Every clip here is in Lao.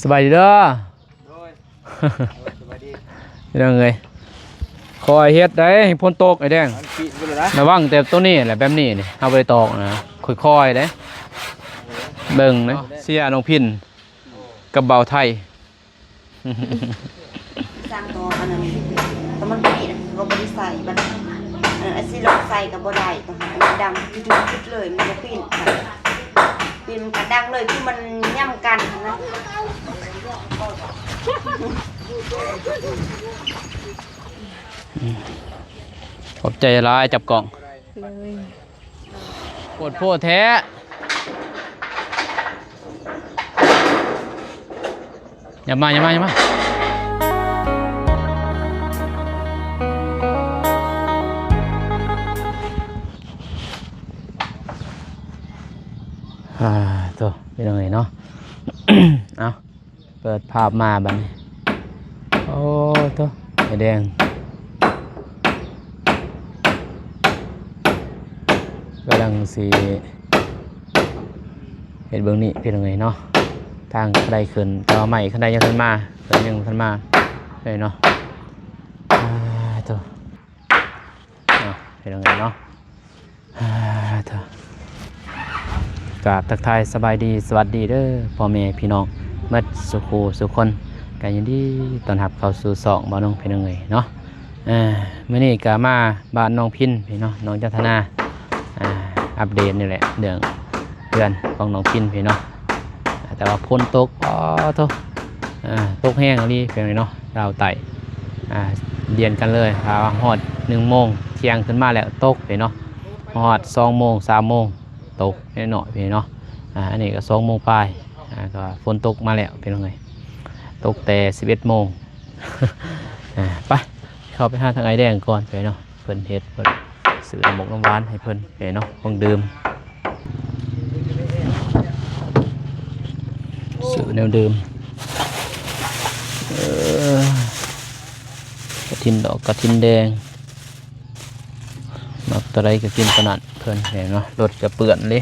ສະບາຍດີເດີ ໂດຍ ໂດຍ ສະບາຍດີ ພີ່ນ້ອງເອີຍ ຄອຍເຮັດໄດ໋ ຝົນຕົກໄອ້ແດງ ມັນປີນໄປແລ້ວນະ ລະວັງແຕ່ໂຕນີ້ແຫຼະ ແບບນີ້ນີ້ ເຮົາບໍ່ໄດ້ຕອກນະ ຄ່ອຍໆເດ້ ເບິ່ງນະ ເສຍນ້ອງພິນກັບບ່າວໄທ. ສ້າງຕໍ່ອັນນັ້ນ ແຕ່ມັນບໍ່ມີນະ ເຮົາບໍ່ໄດ້ໃສ່ບັດ ເອີ ອັນຊິລອງໃສ່ກໍບໍ່ໄດ້ ຕ້ອງໃຫ້ມັນດັງຈຸດໆເລີຍ ມັນບໍ່ປິ່ນ ປິ່ນມັນກໍດັງເລີຍ ຄືມັນຫຍ້ຳກັນຫັ້ນນະ ຂອບໃຈຫຼາຍ ຈັບກ້ອງ ໂດຍ. ໂພດໂພດແທ້ ຢ່າມາ ຢ່າມາ ຢ່າມາ ອ່າ ໂຕ ພີ່ນ້ອງເອີຍເນາະ ເອົາ. ເປີດພາບມາບັດນີ້ ໂອ້ໂຕ ໄອ້ແດງກຳລັງຊິເຮັດເບິ່ງນີ້ ພີ່ນ້ອງເອີຍເນາະ ທາງໄດ້ຂຶ້ນ ແຕ່ວ່າໄມ້ຄັນໄດຍັງທັນມາ ເພິ່ນຍັງບໍ່ທັນມາເລີຍເນາະ ອ່າ ໂຕ ເນາະ ພີ່ນ້ອງເອີຍເນາະ ອ່າ ເທີ ກາບທັກທາຍສະບາຍດີ ສະຫວັດດີເດີ ພໍ່ແມ່ພີ່ນ້ອງໝົດສູ່ຄູ່ສູ່ຄົນ ກະຍິນດີຕ້ອນຮັບເຂົ້າສູ່ຊ່ອງບ່າວນົງ ພີ່ນ້ອງເອີຍເນາະ ເອີ ມື້ນີ້ກະມາບ້ານນ້ອງພິນ ພີ່ນ້ອງ ນ້ອງຈັນທະນາ ອ່າ ອັບເດດນີ້ແຫຼະ ເລື່ອງເຮືອນຂອງນ້ອງພິນ ພີ່ນ້ອງ. ອ່າ ແຕ່ວ່າຝົນຕົກ ອໍໂທ້ ອ່າ ຕົກແຮງອີ່ຫຼີ ເປັນໄງເນາະ ລາວໃຕ້ ອ່າ ລຽນກັນເລີຍ ຖ້າວ່າຮອດໜຶ່ງໂມງທ່ຽງຂຶ້ນມາແລ້ວຕົກເດ້ເນາະ ຮອດສອງໂມງ ສາມໂມງຕົກແນ່ນອນພີ່ເນາະ ອ່າ ອັນນີ້ກໍສອງໂມງປາຍ ອ່າ ກໍຝົນຕົກມາແລ້ວພີ່ນ້ອງເອີຍ ຕົກແຕ່ສິບເອັດໂມງ ອ່າ ໄປ ເຂົ້າໄປຫາທາງອ້າຍແດງກ່ອນໄປເນາະ. ເພິ່ນເຮັດ ເພິ່ນຊື້ນ້ຳໝົກນ້ຳຫວານໃຫ້ເພິ່ນເດ້ເນາະ ຂອງດື່ມ ຊື້ແນວດື່ມ ເອີ ກະຖິນດອກກະຖິນແດງ ມັກຕົວໃດກະກິນຕົວນັ້ນ ເພິ່ນເດ້ເນາະ ລົດກະເປື້ອນເດ້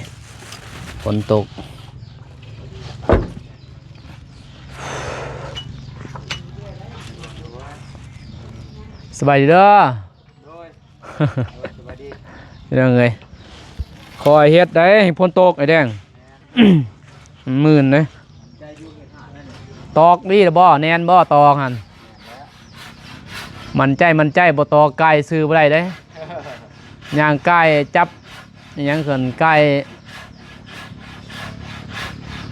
ຝົນຕົກ. ສະບາຍດີເດີ. ໂດຍ ໂດຍ ສະບາຍດີ ພີ່ນ້ອງເອີຍ ຄອຍເຮັດໄດ໋ ຝົນຕົກໄອ້ແດງ ແມ່ນ ມັນມື່ນເດ້ ໃຈຢູ່ເຮັດຫານັ້ນ ຕອກດີລະບໍ່ ແໜ້ນບໍ່ ຕອກຫັ້ນ ແມ່ນແລ້ວ ໝັ້ນໃຈ ໝັ້ນໃຈ ບໍ່ຕອກ ກາຍຊື່ບໍ່ໄດ້ເດ້ ຍ່າງກາຍຈັບ ອີຫຍັງເອີ້ນ ກາຍ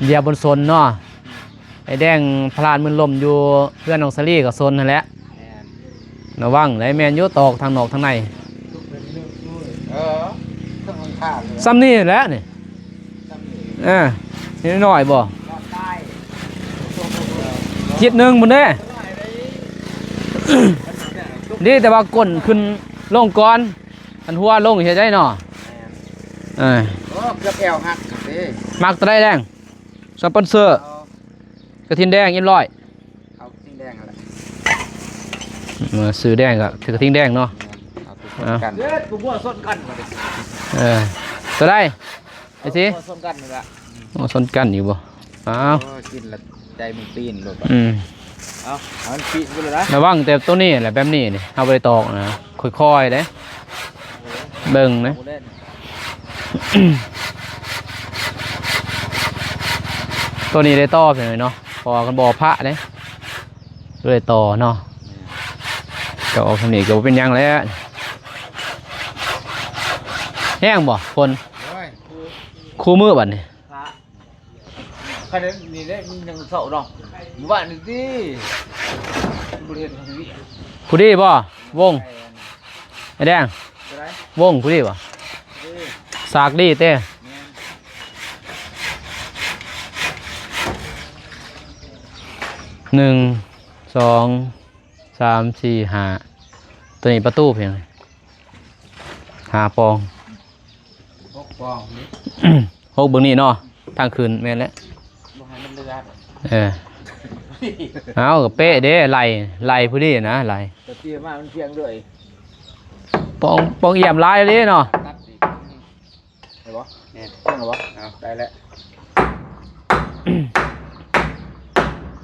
ເບຍບົນສົນເນາະ ໄອ້ແດງພະລາດມື່ນລົມຢູ່ເຮືອນນ້ອງສາລີກໍສົນຫັ້ນແຫຼະ ແມ່ນ ລະວັງໄດ໋ ແມ່ນຢູ່ ຕອກທັງນອກທັງໃນ ເອີ ເທິງຫຼັງຄາເລີຍ ສ່ຳນີ້ແຫຼະນີ້ ສ່ຳນີ້ ເອີ ນິດໜ້ອຍບໍ່ ຕາຍ ທິດໜຶ່ງພຸ້ນເດ້ ດີແຕ່ວ່າກົ້ນຂຶ້ນລົງກ່ອນ ອັນຫົວລົງເຮັດໄດ້ເນາະ ແມ່ນ ເອີ ໂອ້ ເກືອບແອວຫັກເດ້ ມັກຕົວໃດແດງ ສະປອນເຊີ ເອົາ ກະທິນແດງ ເອັມຮ້ອຍ ເອົາກະທິນແດງຫັ້ນແຫຼະ ເອີ ຊື້ແດງກໍຖືກະທິນແດງເນາະ ເອົາ ເອົາ ເອີ ກູບໍ່ຊົນກັນ ເອີ ຕົວໃດ ໄອ້ຊິ ບໍ່ຊົນກັນນີ້ລະ ໂອ້ ຊົນກັນຢູ່ບໍ່ ອ້າວ ໂອ້ ກິນລະໃຈມັນປີນໂລດ ອືມ ເອົາ ໃຫ້ມັນປີນໄປເລີຍນະ ລະວັງແຕ່ໂຕນີ້ແຫຼະ ແບບນີ້ນີ້ ເຮົາບໍ່ໄດ້ຕອກນະ ຄ່ອຍໆເດ້ ເບິ່ງນະ ໂຕນີ້ໄດ້ຕໍ່ເປັນເນາະ ເພາະວ່າມັນບໍ່ພະເດ້ ໄດ້ຕໍ່ເນາະ ກໍອອກທາງນີ້ກໍບໍ່ເປັນຫຍັງແຫຼະ ແຮງບໍ່ຝົນ ໂອ້ຍ ຄູ່ມື້ບັດນີ້ ພະ ຄັນນີ້ແຫຼະ ມັນຍັງເຊົ້າເນາະ ມື້ວານນີ້ຕິ ບໍ່ເຫັນ ຜູ້ດີບໍ່ ວົງ ໄອ້ແດງ ຕົວໃດ ວົງຜູ້ດີບໍ່ ເອີ ສາກດີເຕ ແມ່ນ ໜຶ່ງ ສອງ ສາມ ສີ່ ຫ້າ ໂຕນີ້ປະຕູພຽງ ຫ້າປອງ ຫົກປອງນີ້ ຫົກເບິ່ງນີ້ເນາະ ທາງຂຶ້ນແມ່ນແຫຼະ ບໍ່ໃຫ້ມັນເຫຼືອ ເອີ ເອົາ ກະເປະເດ້ ໄລ່ ໄລ່ຜູ້ນີ້ນະ ໄລ່ ກະເຕຍມາມັນພຽງເລີຍ ປອງ ປອງອຽມຫຼາຍເດ້ເນາະ ຕັດອີກ ໄດ້ບໍ່ ແມ່ນ ພຽງແລ້ວບໍ່ ເອົາ ໄດ້ແລ້ວ ໂ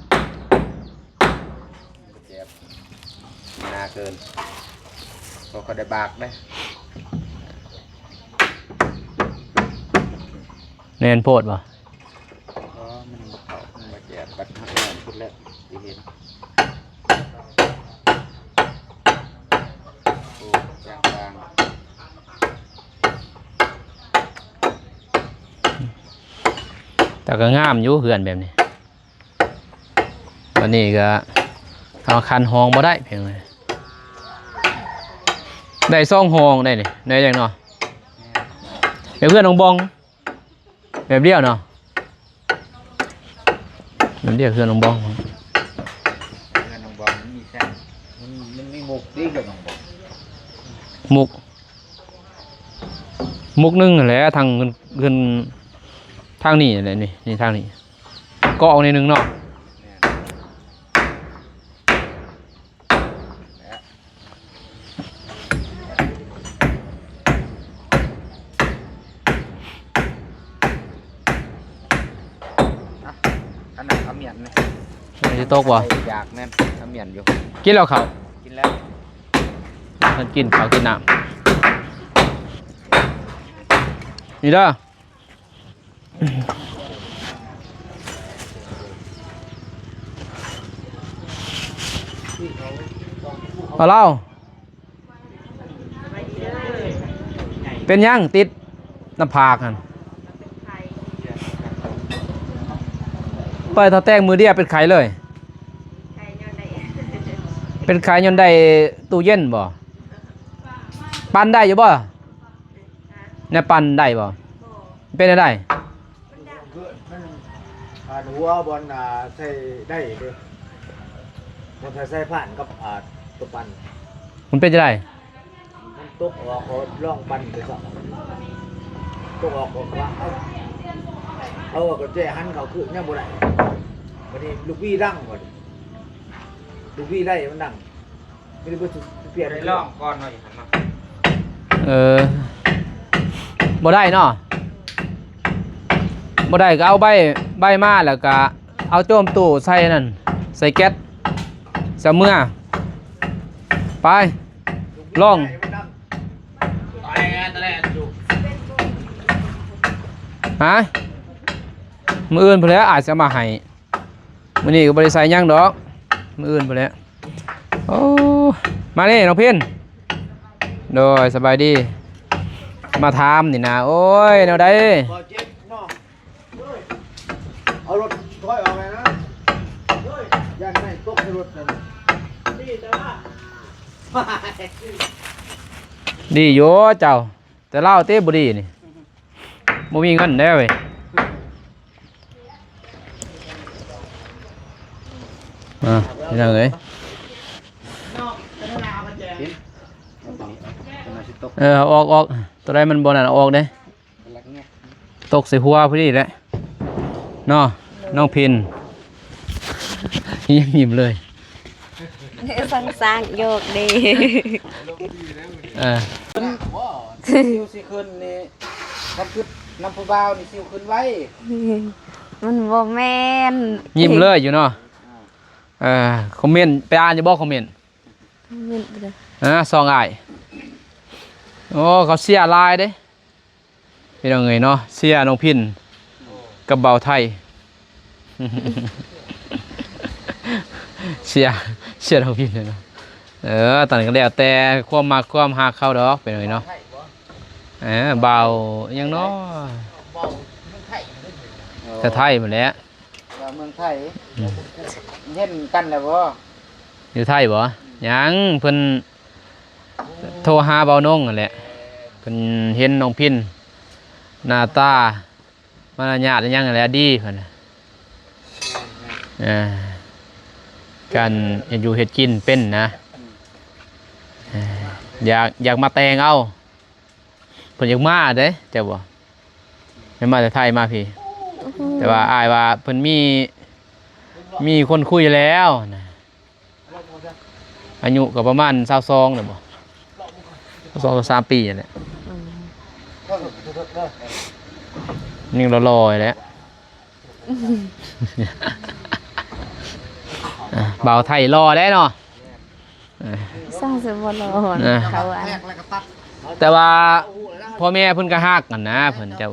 ເຊີນ ບໍ່ຄ່ອຍໄດ້ບາກເດ້. ແໜ້ນໂພດບໍ່? ບໍ່ ມັນບໍ່ເຂົ້າ ມັນບໍ່ແຈກ ບັດເຮົາແໜ້ນພຸ້ນແລ້ວຊິເຫັນ. ໂອ້ ຈາງໆ ແຕ່ກໍງາມຢູ່ເຮືອນແບບນີ້. ບັດນີ້ກໍເອົາຄັນຫ້ອງບໍ່ໄດ້ ເພງເລີຍ. ໄດ້ສອງຫ້ອງໄດ້ນີ້ ໄດ້ຫຍັງເນາະ? ແມ່ນ ແບບເຮືອນນ້ອງບອງ ແບບດຽວເນາະ ແບບດຽວເຮືອນນ້ອງບອງ. ເຮືອນນ້ອງບອງມັນມີຊັ້ນ ມັນ ມັນມີມຸກເດ້ ເຮືອນນ້ອງບອງ ມຸກ ມຸກໜຶ່ງຫັ້ນແຫຼະ ທາງເຮືອນ ທາງນີ້ແຫຼະ ນີ້ ນີ້ທາງນີ້ ເກາະອອກໜ້ອຍໜຶ່ງເນາະ. ແມ່ນ ອັນນັ້ນຂະໝຽນນີ້ ມັນຊິຕົກບໍ່? ຢາກແມ່ນຂະໝຽນຢູ່. ກິນແລ້ວເຂົ້າ? ກິນແລ້ວ. ເພິ່ນກິນເຂົ້າກິນນ້ຳ ນີ້ເດີ. ເອົາລາວ ເປັນຫຍັງຕິດໜ້າຜາກຫັ້ນ? ໄປຖ້າແຕ່ງມື້ດຽວເປັນໄຂ້ເລີຍ. ເປັນໄຂ້ຍ້ອນໄດ້ຕູ້ເຢັນບໍ່? ປັ່ນໄດ້ຢູ່ບໍ່? ແນວປັ່ນໄດ້ບໍ່? ເປັນແນວໃດ? ມັນ ອ່າ ຫົວບ່ອນ ອ່າ ໃສ່ໄດ້ເດ້ ບ່ອນໃສ່ ໃສ່ພານກັບ ອ່າ ຕົວປັ່ນ ມັນເປັນຈັ່ງໃດ? ມັນຕົກອອກ ກໍລອງປັ່ນໄປຊະ ຕົກອອກ ກໍວ່າ ເອົາ ເອົາກະແຈຫັນເຂົ້າຄືນ ຍັງບໍ່ໄດ້. ບັດນີ້ລູກຫວີດັງ ບັດນີ້ລູກຫວີໄດ້ ມັນດັງ. ບໍ່ໄດ້ລອງກ່ອນເນາະ ຢູ່ຫັ້ນເນາະ. ເອີ ບໍ່ໄດ້ເນາະ ບໍ່ໄດ້ກໍເອົາໃບ ໃບມາ ແລ້ວກໍເອົາໂຈມຕູ້ໃສ່ນັ້ນ ໃສ່ແກັດ ໃສ່ເມືອ ໄປ ລອງ. ຮະ? ມື້ອື່ນພຸ້ນແຫຼະ ອາດຈະມາໃຫ້. ມື້ນີ້ກໍບໍ່ໄດ້ໃສ່ຫຍັງດອກ ມື້ອື່ນພຸ້ນແຫຼະ. ໂອ້ ມານີ້ນ້ອງພິນ ໂດຍ ສະບາຍດີ ມາຖາມນີ້ນະ. ໂອ້ຍ ແນວໃດ? ບໍ່ເຈັບເນາະ ເອົາລົດຖອຍອອກແລ້ວນະ ຢ້ານໄມ້ຕົກໃສ່ລົດນັ້ນ. ດີຢູ່ເຈົ້າ ແຕ່ລາວຕິບໍ່ດີນີ້ ບໍ່ມີເງິນແດ່ເວີຍ. ອ່າ ພີ່ນ້ອງເອີຍ ເອີ ເອົາອອກ ອອກ ຕົວໃດມັນບໍ່ນັ້ນ ເອົາອອກເດ້ ຕົກໃສ່ຫົວພໍດີແຫຼະເນາະ ນ້ອງພິນ ຍັງຍິ້ມເລີຍ. ສັງສາງຢອກເດ້ ເອີ ຊິວຊິຂຶ້ນນີ້ ຄັນຄິດນຳຜູ້ບ່າວນີ້ຊິວຂຶ້ນໄວ ມັນບໍ່ແມ່ນ ຍິ້ມເລີຍຢູ່ເນາະ. ເອີ ຄອມເມັນໄປອ່ານຢູ່ບໍ່ ຄອມເມັນ? ຄອມເມັນບໍ່ໄດ້ ອ່າ ສອງອ້າຍ ໂອ້ ເຂົາເຊຍຫຼາຍເດ້. ພີ່ນ້ອງເອີຍເນາະ ເຊຍນ້ອງພິນກັບບ່າວໄທ ເຊຍ ເຊຍນ້ອງພິນເນາະ. ເອີ ຕອນນີ້ກໍແລ້ວແຕ່ຄວາມມັກຄວາມຮັກເຂົາດອກ ພີ່ນ້ອງເອີຍເນາະ. ເອີ ບ່າວຫຍັງເນາະ ບ່າວເມືອງໄທ ແຕ່ໄທພຸ້ນແຫຼະ ບ່າວເມືອງໄທ. ອືມ ເຫັນກັນແລ້ວບໍ່? ຢູ່ໄທບໍ່? ຍັງ ເພິ່ນ ໂທຫາບ່າວນົງຫັ້ນແຫຼະ ເພິ່ນເຫັນນ້ອງພິນ ໜ້າຕາມານະຍາດອີ່ຫຍັງຫັ້ນແຫຼະ ດີເພິ່ນນະ. ເອີ ການເຮັດຢູ່ເຮັດກິນເປັນນະ ເອີ ຢາກ ຢາກມາແຕ່ງເອົາ. ເພິ່ນຢາກມາເດ້ ເຈົ້າບໍ່ ແມ່ນມາແຕ່ໄທມາພີ້ ແຕ່ວ່າອ້າຍວ່າເພິ່ນມີ ມີຄົນຄຸຍແລ້ວນະ ອາຍຸກໍປະມານຊາວສອງແລ້ວບໍ່ ຊາວສອງ ຊາວສາມປີຫັ້ນແຫຼະ. ອືມ ຍັງຫຼໍ່ໆແຫຼະ ອ່າ ບ່າວໄທຫຼໍ່ແດ່ເນາະ. ເອີ ຕ້ອງຊິບໍ່ລໍນະ ເຂົາອັນ ແຕ່ວ່າພໍ່ແມ່ເພິ່ນກໍຮັກຫັ້ນນະ ເພິ່ນເຈົ້າ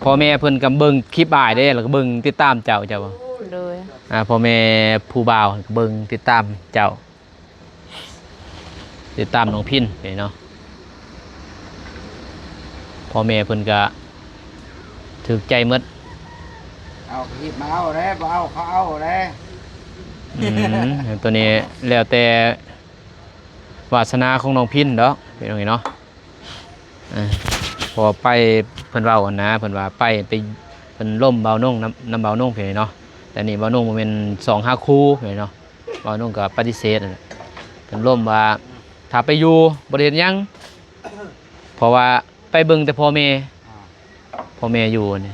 ພໍ່ແມ່ເພິ່ນກໍເບິ່ງຄລິບອ້າຍເດ້ ແລ້ວກໍເບິ່ງຕິດຕາມເຈົ້າ ເຈົ້າບໍ່? ໂດຍ ອ່າ ພໍ່ແມ່ຜູ້ບ່າວກໍເບິ່ງຕິດຕາມເຈົ້າ ຕິດຕາມນ້ອງພິນເດ້ເນາະ ພໍ່ແມ່ເພິ່ນກະຖືກໃຈໝົດ ເອົາກໍຮີບມາເອົາເດ້ ບໍ່ເອົາເຂົາເອົາເດ້ ອືມ ໂຕນີ້ແລ້ວແຕ່ວາສະໜາຂອງນ້ອງພິນດອກ ພີ່ນ້ອງເອີຍເນາະ ເອີ ເພາະວ່າໄປ ເພິ່ນເວົ້າຫັ້ນນະ ເພິ່ນວ່າໄປ ໄປ ເພິ່ນລົມບ່າວນົງນຳ ນຳບ່າວນົງ ພີ່ນ້ອງເອີຍເນາະ ແຕ່ນີ້ບ່າວນົງບໍ່ແມ່ນຊອງຫາຄູ່ ພີ່ນ້ອງເອີຍເນາະ ບ່າວນົງກໍປະຕິເສດນັ້ນແຫຼະ ເພິ່ນລົມວ່າ ຖ້າໄປຢູ່ບໍ່ໄດ້ເຮັດຫຍັງ ເພາະວ່າໄປເບິ່ງແຕ່ພໍ່ແມ່ ພໍ່ແມ່ຢູ່ນີ້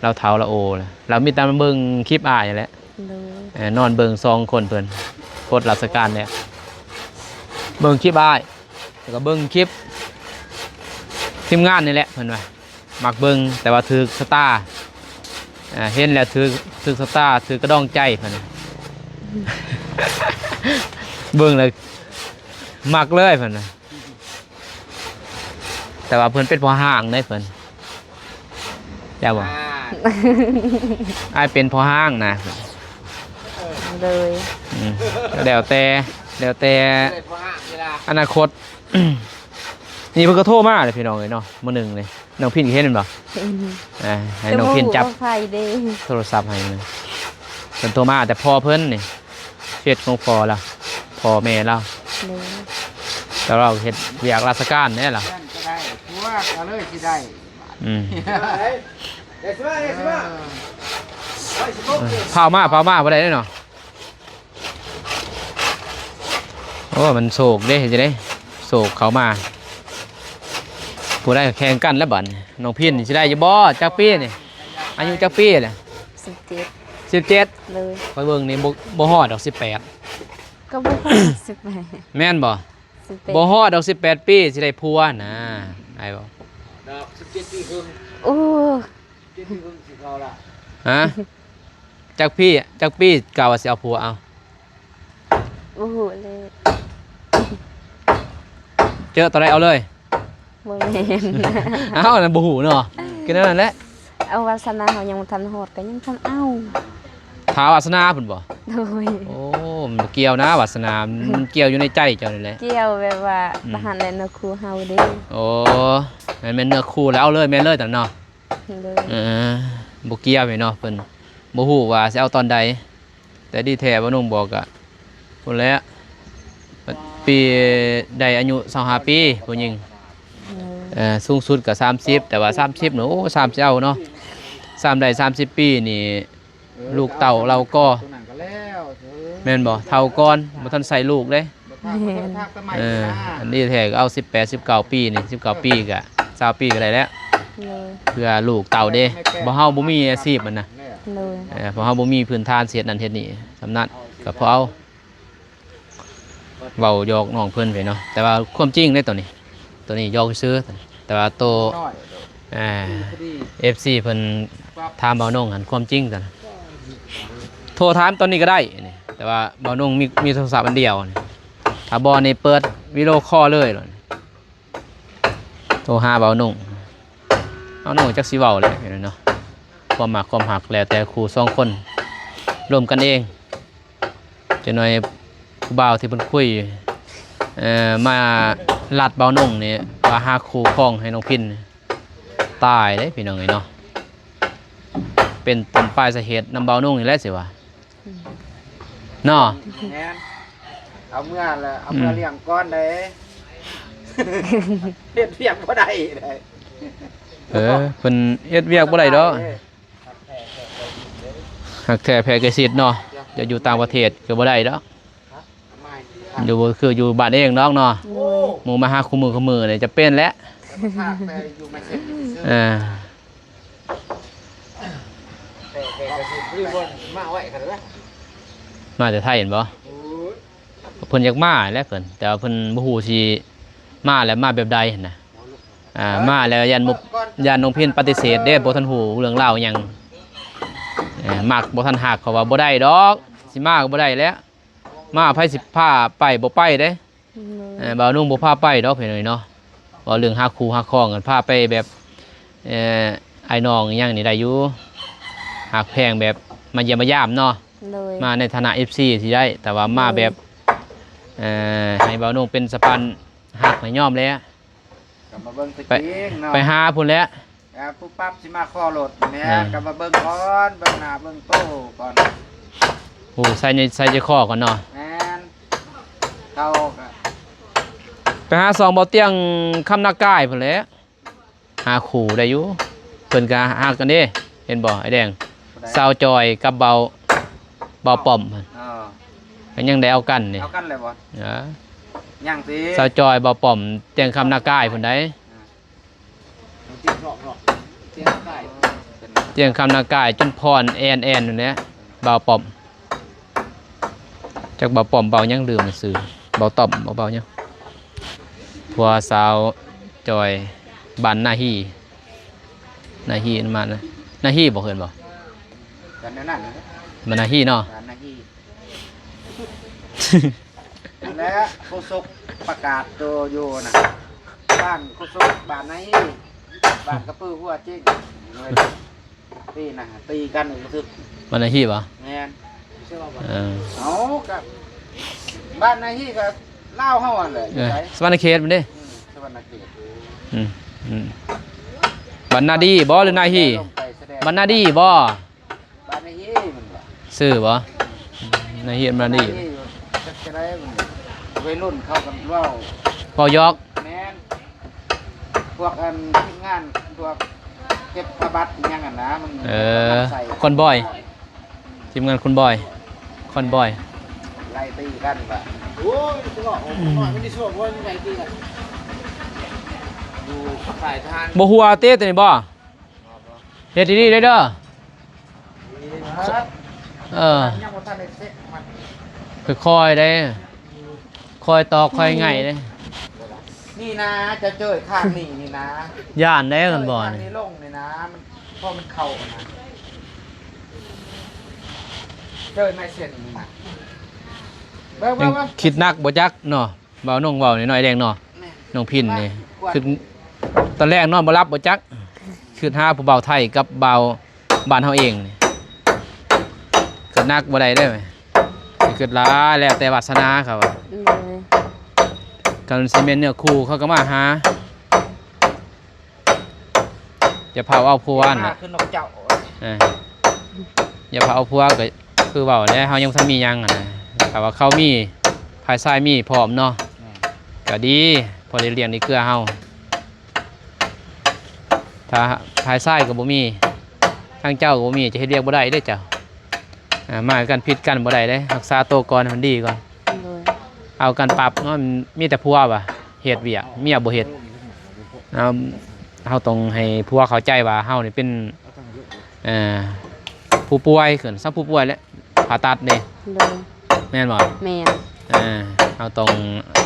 ລາວເຖົ້າລາວໂອແລ້ວ ລາວມີແຕ່ມາເບິ່ງຄລິບອ້າຍຫັ້ນແຫຼະ ໂດຍ ເອີ ນອນເບິ່ງສອງຄົນເພິ່ນ ປົດລາຊະການແລ້ວ ເບິ່ງຄລິບອ້າຍ ແລ້ວກໍເບິ່ງຄລິບທີມງານນີ້ແຫຼະ ເພິ່ນວ່າ ມັກເບິ່ງ ແຕ່ວ່າຖືກຊະຕາ ເຫັນແລ້ວຖືກ ຖືກຊະຕາ ຖືກກະດອງໃຈ ເພິ່ນ ເບິ່ງແລ້ວມັກເລີຍ ເພິ່ນ ແຕ່ວ່າເພິ່ນເປັນພໍ່ຮ້າງເດ້ ເພິ່ນ ແລ້ວບໍ່? ອ້າຍເປັນພໍ່ຮ້າງນະ ໂດຍ ອືມ ກໍແລ້ວແຕ່ ແລ້ວແຕ່ ອະນາຄົດ ນີ້ເພິ່ນກໍໂທມາເດ້ ພີ່ນ້ອງເອີຍເນາະ ມື້ໜຶ່ງນີ້ ນ້ອງພິນເຫັນແມ່ນບໍ່? ເຫັນ ອ່າ ໃຫ້ນ້ອງພິນຈັບ ແຕ່ບໍ່ຮູ້ວ່າໃຜເດ້ ໂທລະສັບໃຫ້ ເພິ່ນໂທມາແຕ່ພໍ່ເພິ່ນນີ້ ເຟສຂອງພໍ່ລາວ ພໍ່ແມ່ລາວ ໂດຍ ແຕ່ລາວເຮັດວຽກລາຊະການແດ່ລາວ ເພິ່ນກໍໄດ້ ຜົວກໍເລີຍຊິໄດ້ ອືມ ເອີ ພາວມາ ພາວມາບໍ່ໄດ້ເດ້ເນາະ ໂອ້ ມັນໂຊກເດ້ ເຮັດຈັ່ງໃດ ໂຊກເຂົ້າມາ ຜູ້ໃດກໍແຂ່ງກັນແລ້ວບັດນີ້ ນ້ອງພິນຊິໄດ້ຢູ່ບໍ່? ຈັກປີນີ້? ອາຍຸຈັກປີແລ້ວ? ສິບເຈັດ ສິບເຈັດ ໂດຍ ຂ້ອຍເບິ່ງນີ້ບໍ່ ບໍ່ຮອດດອກ ສິບແປດ ກໍບໍ່ຮອດ ສິບແປດ ແມ່ນບໍ່? ສິບແປດ ບໍ່ຮອດດອກ ສິບແປດປີ ຊິໄດ້ຜົວນະ ອ້າຍເວົ້າ ດອກ ສິບເຈັດປີເຄິ່ງ ໂອ້ ເຈັດປີເຄິ່ງຊິເຂົ້າລະ ຮະ? ຈັກປີ ຈັກປີກະວ່າຊິເອົາຜົວເອົາ? ບໍ່ຮູ້ເລີຍ ເຈີຕອນໃດເອົາເລີຍ? ບໍ່ແມ່ນ ເອົ້າ ອັນນັ້ນບໍ່ຮູ້ເນາະ ຄືແນວນັ້ນແຫຼະ ເອົາ ວາສະໜາເຮົາຍັງບໍ່ທັນຮອດ ກໍຍັງທັນເອົາ ຖ້າວາສະໜາພຸ້ນບໍ່? ໂດຍ ໂອ້ ມັນບໍ່ກ່ຽວນະ ວາສະໜາ ມັນກ່ຽວຢູ່ໃນໃຈເຈົ້ານີ້ແຫຼະ ກ່ຽວແບບວ່າ ອືມ ບໍ່ຫັ້ນແຫຼະ ເນື້ອຄູ່ເຮົາເດ້ ໂອ້ ແມ່ນ ແມ່ນເນື້ອຄູ່ແລ້ວເອົາເລີຍ ແມ່ນເລີຍຕອນເນາະ ໂດຍ ເອີ ບໍ່ກ່ຽວແມ່ນເນາະ ເພິ່ນບໍ່ຮູ້ວ່າຊິເອົາຕອນໃດ ແຕ່ດີແທ້ ບ່າວນົງບອກກະພຸ້ນແຫຼະ ປີ ໄດ້ອາຍຸຊາວຫ້າປີ ຜູ້ຍິງ ເອີ ສູງສຸດກະສາມສິບ ແຕ່ວ່າສາມສິບນີ້ ໂອ້ ຊ້ຳຊິເອົາເນາະ ຊ້ຳໄດ້ສາມສິບປີນີ້ ລູກເຕົ້າເຫຼົ່າກໍ ແມ່ນບໍ່? ເຖົ້າກ່ອນ ບໍ່ທັນໃສ່ລູກເດ້ ແມ່ນ ເອີ ອັນນີ້ແທ້ກໍເອົາສິບແປດ ສິບເກົ້າປີນີ້ ສິບເກົ້າປີກະ ຊາວປີກໍໄດ້ແລ້ວ ໂດຍ ເພື່ອລູກເຕົ້າເດ້ ບໍ່ ເຮົາບໍ່ມີອາຊີບຫັ້ນນະ ໂດຍ ເອີ ເພາະເຮົາບໍ່ມີພື້ນຖານຊິເຮັດນັ້ນເຮັດນີ້ ສ່ຳນັ້ນກໍພໍເອົາ ເວົ້າຢອກນ້ອງເພິ່ນໄປເນາະ ແຕ່ວ່າຄວາມຈິງເດ້ໂຕນີ້ ໂຕນີ້ຢອກຊື່ໆ ແຕ່ວ່າໂຕ ອ່າ ເອັຟຊີເພິ່ນຖາມບ່າວນົງຫັ້ນຄວາມຈິງຊັ້ນ ໂທຖາມຕອນນີ້ກໍໄດ້ນີ້ ແຕ່ວ່າບ່າວນົງມີ ມີໂທລະສັບອັນດຽວນີ້ ຖ້າບໍ່ນີ້ເປີດວິດີໂອຄໍເລີຍໂລດ ໂທຫາບ່າວນົງ ບ່າວນົງຈັກຊິເວົ້າແຫຼະເນາະ ຄວາມມັກຄວາມຮັກແລ້ວແຕ່ຄູ່ສອງຄົນ ລົມກັນເອງ. ຈັກໜ້ອຍຜູ້ບ່າວທີ່ເພິ່ນຄຸຍ ເອີ ມາລັດບ່າວນົງນີ້ວ່າຫາຄູ່ຄອງໃຫ້ນ້ອງພິນ ຕາຍເດ້ພີ່ນ້ອງເອີຍເນາະ ເປັນຕົ້ນປາຍສາເຫດນຳບ່າວນົງນີ້ແຫຼະຊິວ່າ ອືມ ເນາະ ແມ່ນ ເອົາເມືອລະ ເອົາເມືອ ອືມ ລ້ຽງກ່ອນເດ້ ເຮັດວຽກບໍ່ໄດ້ເດ້ ເອີ ເພິ່ນເຮັດວຽກບໍ່ໄດ້ດອກ ຮັກແທ້ແພ້ກາຍສິດເນາະ ຈະຢູ່ຕ່າງປະເທດກໍບໍ່ໄດ້ດອກ ຢູ່ບໍ່ຄືຢູ່ບ້ານເອງດອກເນາະ ໂດຍ ໝູ່ມາຫາຄູ່ມື້ຄູ່ມື້ນີ້ຈະເປັນແຫຼະ ເອີ ມາແຕ່ໄທແມ່ນບໍ່? ເພິ່ນຢາກມາແຫຼະເພິ່ນ ແຕ່ວ່າເພິ່ນບໍ່ຮູ້ຊິມາແລ້ວມາແບບໃດຫັ້ນນະ ອ່າ ມາແລ້ວຢ້ານບໍ່ ຢ້ານນ້ອງພິນປະຕິເສດເດ້ ບໍ່ທັນຮູ້ເລື່ອງລາວຫຍັງ ເອີ ມັກບໍ່ທັນຮັກ ເຂົາວ່າບໍ່ໄດ້ດອກ ຊິມາກໍບໍ່ໄດ້ແຫຼະ ມາໃຜຊິພາໄປ ບໍ່ໄປເດ້ ໂດຍ ເອີ ບ່າວນຸ່ງບໍ່ພາໄປດອກພີ່ນ້ອງເນາະ. ເວົ້າເລື່ອງຫາຄູ່ຫາຄອງກັນ ພາໄປແບບ ເອີ ອ້າຍນ້ອງອີ່ຫຍັງນີ້ໄດ້ຢູ່ ຫາກແພງແບບມາຢ້ຽມມາຢາມເນາະ. ໂດຍ ມາໃນຖານະເອັຟຊີຊິໄດ້ ແຕ່ວ່າມາແບບ ໂດຍ ເອີ ໃຫ້ບ່າວນຸ່ງເປັນສະພານຮັກໃຫ້ຍອມແຫຼະ. ກໍມາເບິ່ງຕົວຈິງເນາະ ໄປຫາພຸ້ນແຫຼະ. ອ່າ ປຸບປັບຊິມາຂໍລົດແມ່ນ ອ່າ ກໍມາເບິ່ງກ່ອນ ເບິ່ງໜ້າເບິ່ງໂຕກ່ອນ. ໂອ້ ໃສ່ໃຈ ໃສ່ໃຈຄໍກ່ອນເນາະ. ແມ່ນ ເຂົາກໍ ໄປຫາຊ່ອງເບົາຕຽງຄຳນາກາຍພຸ້ນແຫຼະ ຫາຄູ່ໄດ້ຢູ່ ເພິ່ນກໍຮັກກັນເດ້ ເຫັນບໍ່ ອ້າຍແດງ? ຜູ້ໃດ? ສາວຈອຍກັບເບົາ ເບົາປ້ອມ ອໍ ກໍຍັງໄດ້ເອົາກັນນີ້ ເອົາກັນແລ້ວບໍ່? ເອີ ຍັງຕິ ສາວຈອຍ ເບົາປ້ອມ ຕຽງຄຳນາກາຍພຸ້ນໃດ. ອ່າ ຕຽງຄຳນາກາຍ ຈຸນພອນ ແອນແອນ ນັ້ນແຫຼະ ບ່າວປ້ອມ ຈັກບ່າວປ້ອມ ບ່າວຫຍັງ ລືມຊື່ ບ່າວຕ້ອມ ບ່າວຫຍັງ ຜົວສາວຈອຍ ບ້ານນາຮີ ນາຮີ ມານາຮີບໍ່ ເອີ້ນບໍ່? ກັນແນວນັ້ນນະ ບ້ານນາຮີເນາະ ບ້ານນາຮີ. ນັ້ນແຫຼະ ໂຄສົກປະກາດໂຕຢູ່ນະ ບ້ານໂຄສົກ ບ້ານນາຮີ ບ້ານກະປືຫົວຈິງ ຕີນະ ຕີກັນຢູ່ ບໍ່ຖືກ ບ້ານນາຮີບໍ່? ແມ່ນ ເອີ ເອົາ ກະບ້ານນາຮີກະລາວເຮົາຫັ້ນແຫຼະ ເອີ ຢູ່ໃສ? ສະຫວັນນະເຂດພຸ້ນເດ້ ອືມ ສະຫວັນນະເຂດ ອືມ ອືມ ບ້ານນາດີບໍ່ ຫຼືນາຮີ? ບ້ານນາດີບໍ່? ບ້ານນາຮີມັນວ່າ ຊື່ບໍ່? ນາຮີ ນາດີ ນາຮີ ຈັກຈະໄດ້ມັນ ໄວລຸ້ນເຂົາກັນເວົ້າ ເວົ້າຢອກ ແມ່ນ ພວກອັນທີມງານ ພວກເກັບພະບັດອີ່ຫຍັງຫັ້ນນະ ມັນ ເອີ ຄອນບອຍ ທີມງານຄອນບອຍ ຄອນບອຍ ໄລ່ຕີກັນວ່າ ໂອ້ຍ ບໍ່ຫົວຕິໂຕນີ້ບໍ່? ເຮັດດີໆເດີ ເອີ ຍັງບໍ່ທັນໄດ້ເຊັກມັນ ຄ່ອຍໆເດ້ ຄ່ອຍຕອກຄ່ອຍໄຫງ່ເດ້ ນີ້ນະ ຈະເຈີຂ້າງນີ້ນີ້ນະ ຢ້ານເດ້ຄັນບໍ່ ຂ້າງນີ້ລົງນີ້ນະ ມັນ ພໍມັນເຂົ້ານະ ເຈີໄມ້ເສັ້ນນີ້ນະ ເບິ່ງໆໆ ຄິດໜັກບໍ່ຈັກເນາະ. ບ່າວນົງເວົ້ານ້ອຍໆແດງເນາະ ແມ່ນ ນ້ອງພິນນີ້ ມາ ຄືຕອນແລກນອນບໍ່ຫຼັບບໍ່ຈັກ ຄືຫາຜູ້ບ່າວໄທກັບບ່າວບ້ານເຮົາເອງນີ້ ຄິດໜັກບໍ່ໄດ້ເດີ້ ຄິດຫຼາຍ ແລ້ວແຕ່ວາສະໜາເຂົາວ່າ ໂດຍ ຄັນຊິແມ່ນເນື້ອຄູ່ເຂົາກໍມາຫາ. ຢ່າພາເອົາຜົວນະ ຄືນົກເຈົ້າ ເອີ ຢ່າພາເອົາຜົວກໍຄືເວົ້າແຫຼະ ເຮົາຍັງບໍ່ທັນມີຫຍັງຫັ້ນນະ ຖ້າວ່າເຂົາມີ ຝ່າຍຊາຍມີພ້ອມເນາະ ແມ່ນ ກໍດີ ພໍໄດ້ລ້ຽງໄດ້ເກືອເຮົາ ຖ້າຝ່າຍຊາຍກໍບໍ່ມີ ທາງເຈົ້າກໍບໍ່ມີ ຈະເຮັດວຽກບໍ່ໄດ້ເດ້ເຈົ້າ. ອ່າ ມາກັນຜິດກັນບໍ່ໄດ້ເດ້ ຮັກສາໂຕກ່ອນໃຫ້ມັນດີກ່ອນ ໂດຍ ເອົາກັນປັບເນາະ ມີແຕ່ຜົວວ່າເຮັດວຽກ ເມຍບໍ່ເຮັດ ເຮົາ ເຮົາຕ້ອງໃຫ້ຜົວເຂົ້າໃຈວ່າເຮົານີ້ເປັນ ເອີ ຜູ້ປ່ວຍ ເອີ້ນຊະຜູ້ປ່ວຍແຫຼະ ຜ່າຕັດເດ້ ໂດຍ ແມ່ນບໍ່? ແມ່ນ ເອີ ເຮົາຕ້ອງ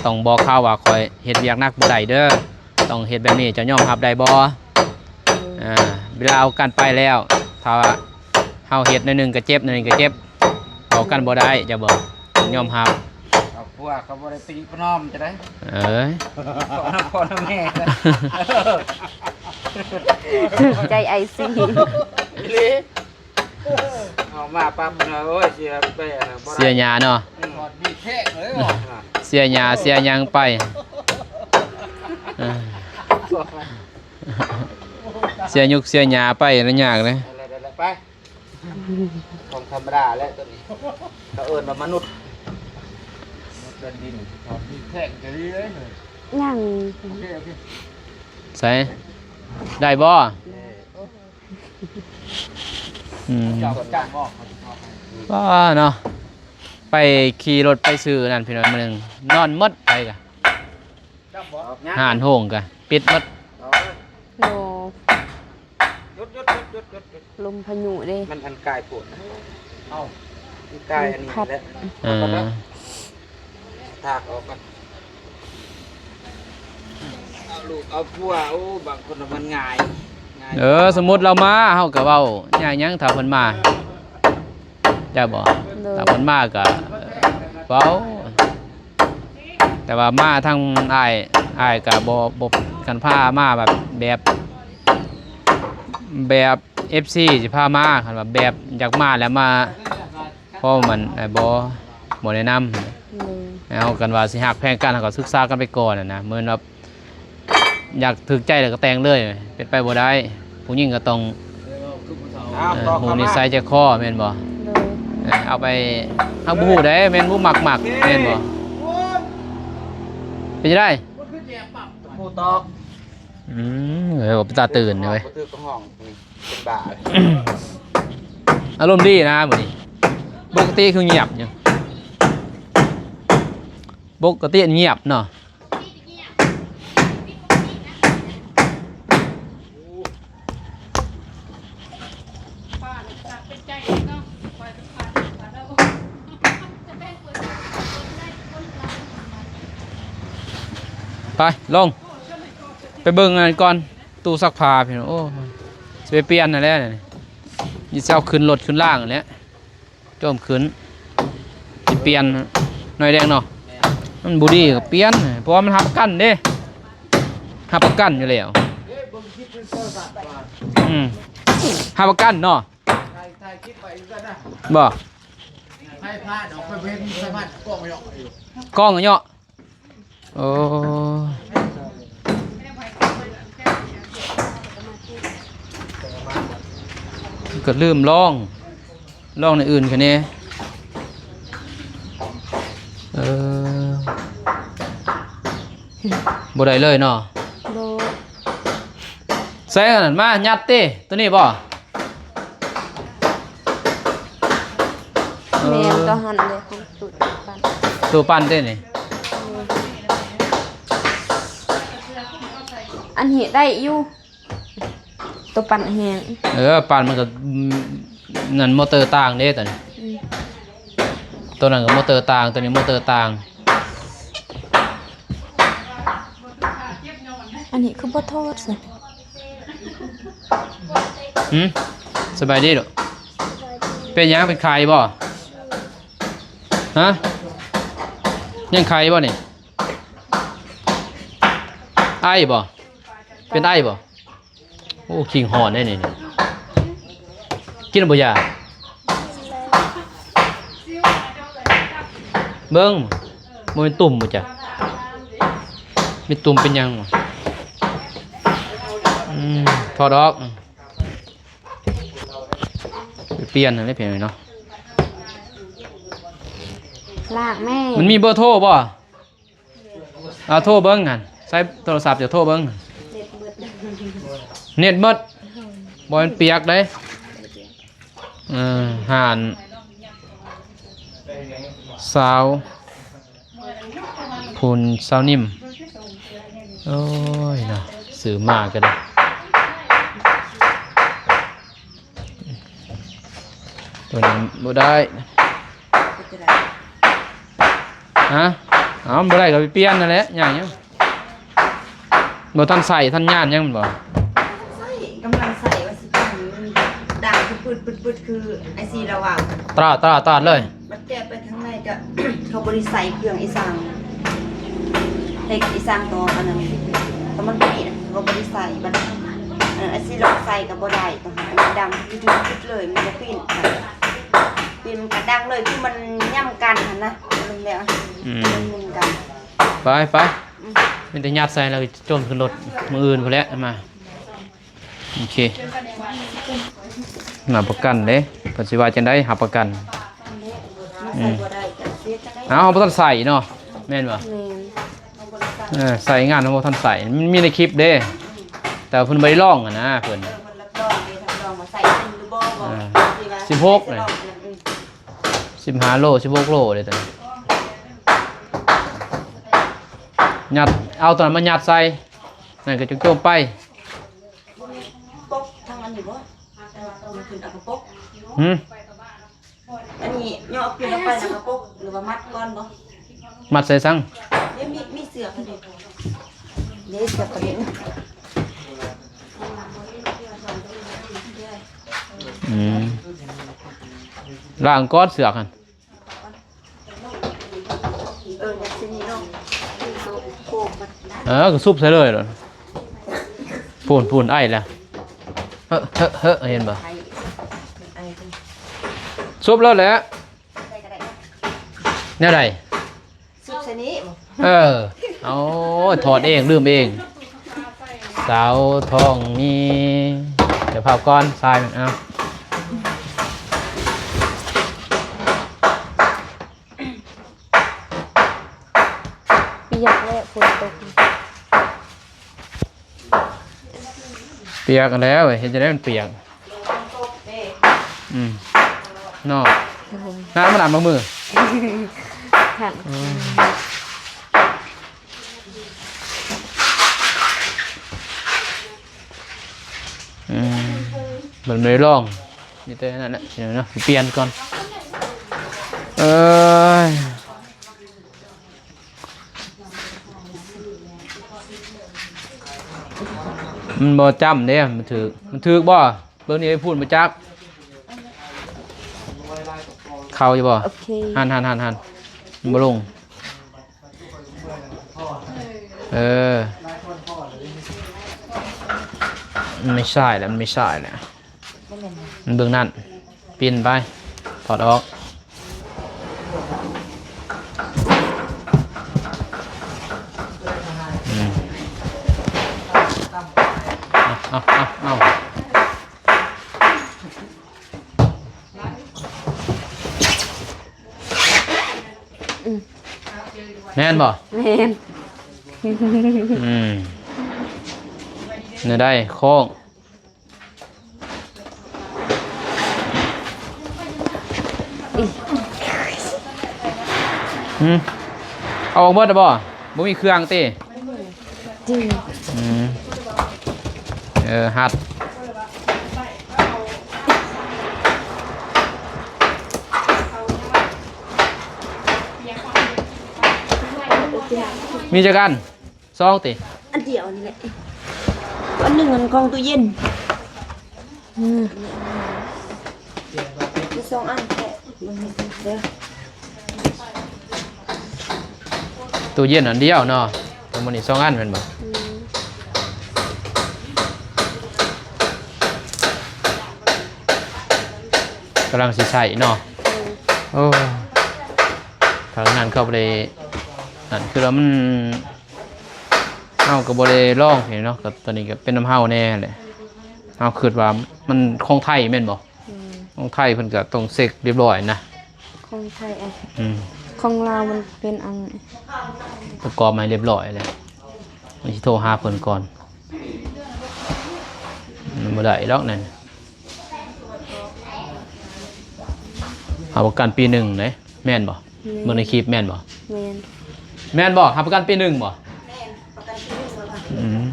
ຕ້ອງບອກເຂົາວ່າຂ້ອຍເຮັດວຽກໜັກບໍ່ໄດ້ເດີ ຕ້ອງເຮັດແບບນີ້ ເຈົ້າຍອມຮັບໄດ້ບໍ່? ໂດຍ ເອີ ເວລາເອົາກັນໄປແລ້ວ ຖ້າວ່າ ເຮົາເຮັດໜ້ອຍໜຶ່ງກໍເຈັບ ໜ້ອຍໜຶ່ງກໍເຈັບ ເວົ້າກັນບໍ່ໄດ້ ເຈົ້າບອກ ຕ້ອງຍອມຮັບ ເອົາຜົວເຂົາບໍ່ໄດ້ປະນີປະນອມຈະໄດ້ ເອີຍ ຂໍນຳພໍ່ນຳແມ່ ຖືກໃຈອ້າຍຊີ ອີ່ຫຼີ ເອົາມາປັບນະ ໂອ້ຍ ເສຍໄປນະ ບໍ່ໄດ້ ເສຍຫຍ້າເນາະ ອືມ ຖອດມີດແທງເລີຍ ເສຍຫຍ້າ ເສຍຫຍັງໄປ ເອີ ເສຍຍຸກເສຍຫຍ້າໄປລະຍາກເດ້ ໄດ້ໆໆ ໄປ ຂອງທຳມະດາແຫຼະໂຕນີ້ ເຂົາເອີ້ນວ່າມະນຸດ ມະນຸດເດີນດິນ ຖອດມີດແທງຈະດີເລີຍ ຍັງ ໂອເຄ ໂອເຄ ໃສ ໄດ້ບໍ່? ເອີ ອືມ ເຈົ້າ ເຈົ້າ ອໍ ເຂົາຊິເຂົ້າໃຫ້ ປ້າເນາະ ໄປຂີ່ລົດໄປຊື້ນັ້ນພີ່ນ້ອງ ມື້ໜຶ່ງນອນໝົດໄປກະ ຮ້ານໂຮງກະປິດໝົດ ໂອ້ ຢຸດໆໆໆໆ ລົມພາຍຸເດ້ ມັນອັນກາຍໂພດນະ ເອົ້າ ມັນກາຍອັນນີ້ແຫຼະ ເອີ ຖາກອອກກ່ອນ ເອົາລູກເອົາຜົວ ໂອ້ ບາງຄົນມັນງ່າຍ ງ່າຍ ເອີ ສົມມຸດລາວມາ ເຮົາກະເວົ້າ ຍາກຫຍັງຖ້າເພິ່ນມາ ເຈົ້າບໍ່? ໂດຍ ຖ້າເພິ່ນມາກໍເວົ້າ ແຕ່ ວ່າມາທາງອ້າຍ ອ້າຍກໍບໍ່ ບໍ່ ຄັນພາມາແບບ ແບບ ແບບເອັຟຊີຊິພາມາ ຄັນວ່າແບບຢາກມາແລ້ວມາ ເພາະມັນ ເອີ ບໍ່ ບໍ່ແນະນຳ. ໂດຍ ເອົາ ຄັນວ່າຊິຮັກແພງກັນ ເຮົາກໍສຶກສາກັນໄປກ່ອນນະ ເໝືອນແບບ ຢາກຖືກໃຈແລ້ວກໍແຕ່ງເລີຍ ເປັນໄປບໍ່ໄດ້. ຜູ້ຍິງກໍຕ້ອງ ເອີ ຮູ້ນິໄສໃຈຄໍ ແມ່ນບໍ່? ໂດຍ ເອີ ເອົາໄປ ເຮົາບໍ່ຮູ້ເດ້ ແມ່ນບໍ່ມັກ ມັກ ແມ່ນບໍ່? ເປັນຈັ່ງໃດ? ຜູ້ຕອກ ອືມ ເອີ ເປັນຕາຕື່ນເວີຍ ບໍ່ຖືກຫ້ອງນີ້ ເປັນບ້າ ອາລົມດີນະມື້ນີ້. ປົກກະຕິຄືງຽບຢູ່ ປົກກະຕິງຽບເນາະ. ໄປ ລົງ ໄປເບິ່ງອັນນັ້ນກ່ອນ ຕູ້ຊັກຜ້າພີ່ນ້ອງ. ໂອ້ ຊິໄປປ່ຽນຫັ້ນແຫຼະ ນີ້ຊິເອົາຂຶ້ນລົດຂຶ້ນລາງຫັ້ນແຫຼະ. ໂຈມຂຶ້ນ ຊິປ່ຽນໜ້ອຍແດງເນາະ. ແມ່ນ ມັນບໍ່ດີກໍປ່ຽນ ເພາະວ່າມັນຮັບປະກັນເດ້ ຮັບປະກັນຢູ່ແລ້ວ. ອືມ ຮັບປະກັນເນາະ. ບໍ່ ໃຜພາດອອກໄປເຫັນສາມາດກ້ອງເຍາະຢູ່ ກ້ອງເຍາະ. ໂອ້ ກໍລືມລອງ ລອງແນວອື່ນແດ່. ເອີ ບໍ່ໄດ້ເລີຍເນາະ. ບໍ່ ໃສ່ອັນນັ້ນມາຍັດຕິ ໂຕນີ້ບໍ່? ເອີ ແມ່ນ ໂຕຫັ້ນເດ້ ຂອງຕູ້ປັ່ນ ຕູ້ປັ່ນຕິນີ້. ອັນນີ້ໄດ້ຢູ່ ໂຕປັ່ນແຮງ. ເອີ ປັ່ນມັນກໍ ອືມ ນັ້ນມໍເຕີຕ່າງເດ້ຕົວນີ້. ອືມ ຕົວນັ້ນກໍມໍເຕີຕ່າງ ຕົວນີ້ມໍເຕີຕ່າງ. ອັນນີ້ຄືບໍ່ຖອດຊະ? ຫືມ ສະບາຍດີລູກ. ເປັນຫຍັງ ເປັນໄຂ້ບໍ່? ຮະ ຍັງໄຂ້ບໍ່ນີ້? ໄອບໍ່? ເປັນໄອບໍ່? ໂອ້ ຄີງຮ້ອນເດ້ນີ້ ກິນແລ້ວບໍ່ຢາ? ເບິ່ງ ບໍ່ແມ່ນຕຸ່ມບໍ່ຈະ ມີຕຸ່ມເປັນຫຍັງ? ອືມ ຖອດອອກ ໄປປ່ຽນຫັ້ນແຫຼະພີ່ນ້ອງເນາະ. ລາກແມ່ ມັນມີເບີໂທບໍ່? ເອົາໂທເບິ່ງຫັ້ນ ໃຊ້ໂທລະສັບຈະໂທເບິ່ງ. ເນັດເບິດ ເນັດເບິດ ບໍ່ແມ່ນປຽກເດ້. ເອີ ຮ້ານສາວ ຄຸນສາວນິ້ມ. ໂອ້ຍເນາະ ຊື້ມາກໍໄດ້ ຕົວນີ້ບໍ່ໄດ້. ຮະ ເອົາ ບໍ່ໄດ້ກໍໄປປ່ຽນນັ້ນແຫຼະ ຍ່າງຫຍັງ ບໍ່ທັນໃຊ້ທັນຍານຫຍັງແມ່ນບໍ່? ໃຊ້ ກຳລັງໃຊ້ວ່າຊິຕັ້ງ ມັນດັງປຶດໆໆ ຄືໄອຊີລາວເວົ້າ ຕາດ ຕາດ ຕາດເລີຍ. ບັດແກະໄປທາງໃນກະ ເຂົາບໍ່ໄດ້ໃສ່ເຄື່ອງອີສັງ ເຮັດອີສັງຕໍ່ອັນນັ້ນ ແຕ່ມັນບໍ່ມີນະ ເຂົາບໍ່ໄດ້ໃສ່. ບັດ ເອີ ອັນຊິລອງໃສ່ກໍບໍ່ໄດ້ ຕ້ອງໃຫ້ມັນດັງປຶດໆເລີຍ ມັນຈະປິ່ນ ປິ່ນມັນກະດັງເລີຍ ຄືມັນຫຍ້ຳກັນຫັ້ນນະ ມັນແບບ ອືມ ມັນໝຸນກັນ. ໄປ ໄປ ອືມ ມີແຕ່ຍັດໃສ່ແລ້ວໂຈມຂຶ້ນລົດ ມື້ອື່ນພຸ້ນແຫຼະມາ. ໂອເຄ ຮັບປະກັນເດ້ ເພິ່ນຊິວ່າຈັ່ງໃດ ຮັບປະກັນ. ອືມ ເອົາ ເຮົາບໍ່ທັນໃສ່ເນາະ ແມ່ນບໍ່? ແມ່ນ ເອີ ໃສ່ງານເຮົາບໍ່ທັນໃສ່ ມັນມີໃນຄລິບເດ້ ແຕ່ວ່າເພິ່ນບໍ່ໄດ້ລອງຫັ້ນນະ ເພິ່ນ ເອີ ເພິ່ນຮັບລອງເດ້ ຮັບລອງວ່າໃສ່ເປັນຫຼືບໍ່ ເອີ ສິບຫົກນະ ອືມ ສິບຫ້າໂລ ສິບຫົກໂລເດ້ ຕອນນີ້ ຍັດ ເອົາຕົວນັ້ນມາຍັດໃສ່ ນັ້ນກໍຈົງໂຈມໄປ. ປົກທາງອັນນີ້ບໍ່? ຂຶ້ນເອົາກະປົກ ຫືມ ອັນນີ້ຍໍຂຶ້ນເອົາໄປແລ້ວກະປົກ ຫຼືວ່າມັດກ່ອນບໍ່? ມັດໃສ່ສັງ? ເດ ມີ ມີເຊືອກຫັ້ນເດ ເດ ເຊືອກກະເດັນ. ອືມ ລ້າງກ່ອນເຊືອກຫັ້ນ. ເອີ ຍັດຊິນີ້ເນາະ ເອີ ກໍຊຸບໃສ່ເລີຍໂລດ. ພຸ້ນໆ ໄອແລ້ວ ເຮີະໆ ເຫັນບໍ່? ຊຸບໂລດແຫຼະ. ແນວໃດ? ຊຸບໃສ່ນີ້. ເອີ ເອົາ ຖອດເອງ ລືມເອງ. ສາວທອງມີ ດຽວເຜົາກ່ອນ ຊາຍມັນ ເອົາ. ປຽກແລ້ວ ຝົນຕົກ. ປຽກຫັ້ນແຫຼະ ເຮັດຈັ່ງໃດມັນປຽກ? ອືມ ເນາະ. ໂອ້ຍ ນ້ຳມັນອາບມາມື. ຄັນ ອືມ ອືມ ມັນບໍ່ໄດ້ລອງ ມີແຕ່ນັ້ນແຫຼະ ເນາະ ປ່ຽນກ່ອນ. ເອີຍ ມັນບໍ່ຈ້ຳເດ້ ມັນຖືກ ມັນຖືກບໍ່? ເບິ່ງນີ້ໄປພຸ້ນບໍ່ຈັກ ເຂົ້າຢູ່ບໍ່? ໂອເຄ ຫັ້ນໆໆໆ ມັນບໍ່ລົງ. ເອີ ມັນໄມ່ໃຊ່ແລ້ວ ມັນໄມ່ໃຊ່ແລ້ວ. ມັນເບິ່ງນັ້ນ ປິ່ນໄປ ຖອດອອກ. ອືມ ເອົາ ເອົາ ເອົາ ເອົາ. ອືມ ແມ່ນບໍ່? ແມ່ນ. ອືມ ແນວໃດ? ໂຄ້ງ. ອືມ ເອົາອອກເບິດແລ້ວບໍ່? ບໍ່ມີເຄື່ອງຕິ? ອືມ ເອີ ຮັດ ມີຈັກອັນ? ສອງຕິ? ອັນດຽວນີ້ແຫຼະ ອັນໜຶ່ງອັນຂອງຕູ້ເຢັນ. ອືມ ມີສອງອັນແທ້ ເບິ່ງເດີ. ຕູ້ເຢັນອັນດຽວເນາະ ແຕ່ມື້ນີ້ສອງອັນແມ່ນບໍ່? ອືມ ກຳລັງຊິໃຊ້ເນາະ. ເອີ ໂອ້ ທາງນັ້ນເຂົາບໍ່ໄດ້ ນັ້ນຄືວ່າມັນ ເຮົາກໍບໍ່ໄດ້ລອງເນາະ ກໍຕອນນີ້ກໍເປັນນຳເຮົາແດ່ແຫຼະ. ເຮົາຄິດວ່າມັນຂອງໄທແມ່ນບໍ່? ອືມ ຂອງໄທເພິ່ນກໍຕ້ອງເຊັກຮຽບຮ້ອຍນະ ຂອງໄທ. ອືມ ຂອງລາວມັນເປັນອັນປະກອບໃໝ່ຮຽບຮ້ອຍແລ້ວ ມັນຊິໂທຫາເພິ່ນກ່ອນ. ມັນບໍ່ໄດ້ດອກນັ້ນ ຮັບປະກັນປີໜຶ່ງເດ້ ແມ່ນບໍ່? ແມ່ນ ເບິ່ງໃນຄລິບແມ່ນບໍ່? ແມ່ນ ແມ່ນບໍ່? ຮັບປະກັນປີໜຶ່ງບໍ່? ແມ່ນ ປະກັນປີໜຶ່ງ. ອືມ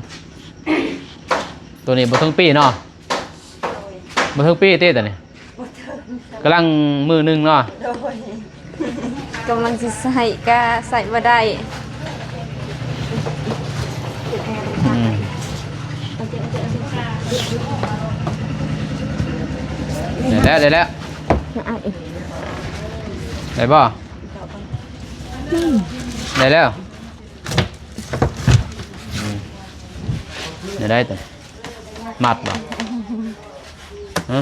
ໂຕນີ້ບໍ່ເຖິງປີເນາະ? ໂດຍ ບໍ່ເຖິງປີຕິໂຕນີ້? ບໍ່ເຖິງ ກຳລັງມື້ໜຶ່ງເນາະ? ໂດຍ ກຳລັງຊິໃຊ້ກະໃຊ້ບໍ່ໄດ້. ອືມ ໄດ້ແລ້ວ ໄດ້ແລ້ວ ໄດ້ບໍ່? ອືມ ໄດ້ແລ້ວ. ອືມ ໄດ້ ໄດ້ຕົວ ມັດບໍ່? ຮະ?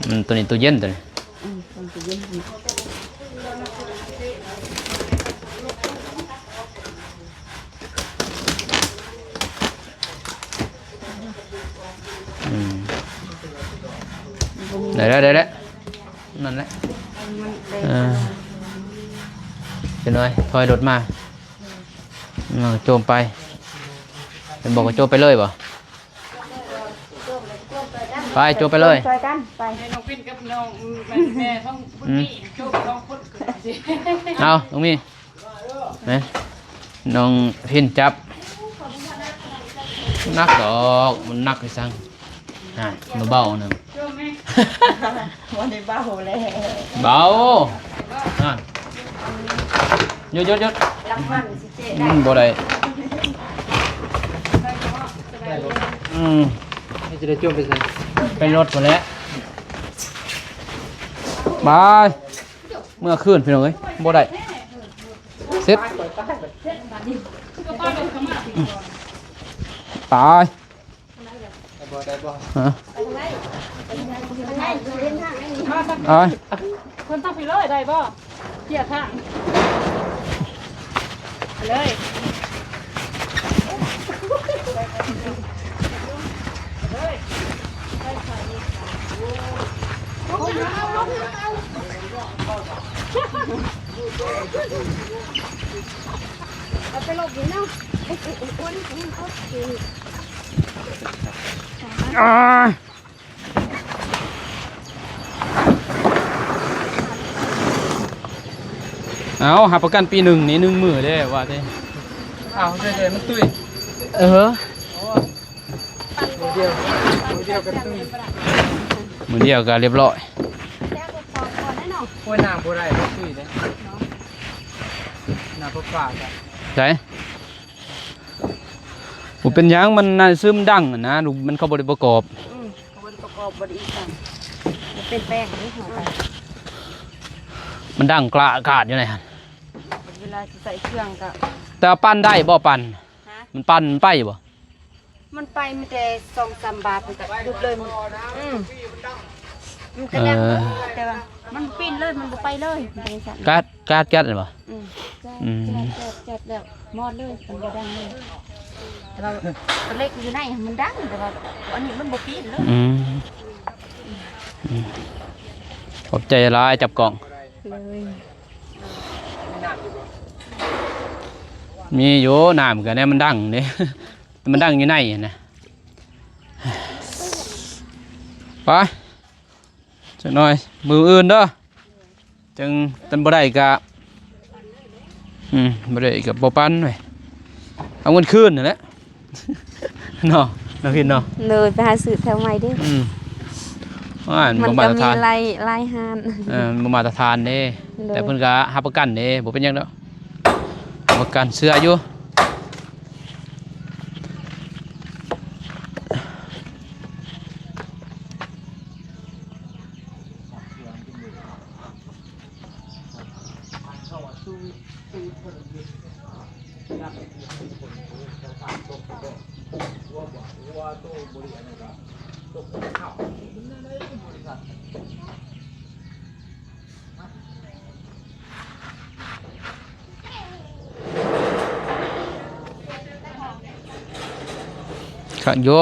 ອືມ ຕົວນີ້ຕູ້ເຢັນຕົວນີ້. ອືມ ອືມ ໄດ້ແລ້ວ ໄດ້ແລ້ວ ນັ້ນແຫຼະ. ເອີ ຈັກໜ້ອຍຖອຍລົດມາ ອືມ ໂຈມໄປ ເຫັນບໍ່ ກໍໂຈມໄປເລີຍບໍ່? ໄປ ໂຈມໄປເລີຍ ຊ່ອຍກັນໄປ. ໃຫ້ນ້ອງພິນກັບນ້ອງແມ່ຂອງບຸດນີ້ ອືມ ໂຈມສອງຄົນ. ເອົາ ນ້ອງມີ ແມ່ນ ນ້ອງພິນຈັບ ໜັກດອກ ມັນໜັກອີ່ສັງ. ຫັ້ນ ເບົາໆ ໜຶ່ງ ບໍ່ໄດ້ເບົາແລ້ວ ເບົາ. ຫັ້ນ ຢຸດໆໆ ລັກມັນຊິເຈະໄດ້ ມັນບໍ່ໄດ້. ອືມ ນີ້ຈະໄດ້ໂຈມໄປໃສ? ໄປລົດພຸ້ນແຫຼະ ບາຍ. ເມື່ອຄືນພີ່ນ້ອງເອີຍ ບໍ່ໄດ້. ອຸ້ ຕຶດ ຕາຍ ໄດ້ບໍ່ ໄດ້ບໍ່ ຮະ ໄປ ຄົນຕ້ອງໄປເລີຍ ໄດ້ບໍ່? ເກຍທາງ ໄປເລີຍ ເອົາໄປຫຼົບຢູ່ເນາະ ເອີ ເອີ ເອີ ເອີ ເອີ ເອີ ເອີ ເອີ. ເອົາ ຮັບປະກັນປີໜຶ່ງນີ້ ໜຶ່ງມື້ເດ້ວ່າຕິ. ເອົາ ເດີໆ ມັນຕຸ້ຍ ເອີ ມື້ດຽວ ມື້ດຽວກໍຕຸ້ຍ ມື້ດຽວກໍລຽບຮ້ອຍ. ໂອ້ຍ ນ້ຳບໍ່ໄດ້ ມັນຕຸ້ຍເດ້ ນ້ຳປະປາກະ ໃສ? ບໍ່ເປັນຫຍັງ ມັນໜ້າຊື່ມັນດັງຫັ້ນນະ ລູກ ມັນ ເຂົາບໍ່ໄດ້ປະກອບ ອືມ ເຂົາບໍ່ໄດ້ປະກອບ ບໍ່ໄດ້ອີ່ຫຍັງ ມັນເປັນແປ້ງເດ້ ມັນດັງກະອາກາດຢູ່ໃນຫັ້ນ ເວລາຊິໃສ່ເຄື່ອງກະ ແຕ່ວ່າປັ່ນໄດ້ບໍ່? ປັ່ນ ຮະ ມັນປັ່ນ ມັນໄປບໍ່? ມັນໄປມີແຕ່ສອງສາມບາດ ມັນກະຢຸດເລີຍ ມັນ ອືມ ມັນກະດັງ ເອີ ແຕ່ວ່າມັນປິ່ນເລີຍ ມັນບໍ່ໄປເລີຍ ມັນເປັນຈັ່ງຊັ້ນ ກາດ ກາດ ກາດແມ່ນບໍ່? ອືມ ອືມ ແຈດ ແຈດ ແຈດແລ້ວມອດເລີຍ ມັນບໍ່ດັງເລີຍ ແຕ່ວ່າຕົວເລັກຢູ່ໃນມັນດັງ ແຕ່ວ່າອັນນີ້ມັນບໍ່ປີ້ນເລີຍ ອືມ ອືມ ຂອບໃຈຫຼາຍ ຈັບກ້ອງ ເລີຍ ມີຢູ່ ນ້ຳກໍແນວມັນດັງເດ້ ແຕ່ມັນດັງຢູ່ໃນຫັ້ນນະ ໄປ ຈັກໜ້ອຍ ມື້ອື່ນເດີ ຈັ່ງ ຄັນບໍ່ໄດ້ກະ ອືມ ບໍ່ໄດ້ກະບໍ່ປັນເວີຍ ເອົາເງິນຄືນຫັ້ນແຫຼະ ເນາະ ນ້ອງພິນເນາະ ໂດຍ ໄປຫາຊື້ແຖວໃໝ່ເດ້ ອືມ ມັນກໍມີຫຼາຍ ຫຼາຍຮ້ານ ເອີ ມັນບໍ່ມາດຕະຖານເດ້ ໂດຍ ແຕ່ເພິ່ນກະຮັບປະກັນເດ້ ບໍ່ເປັນຫຍັງດອກ ປະກັນເຊື່ອຢູ່. ຄັກຢູ່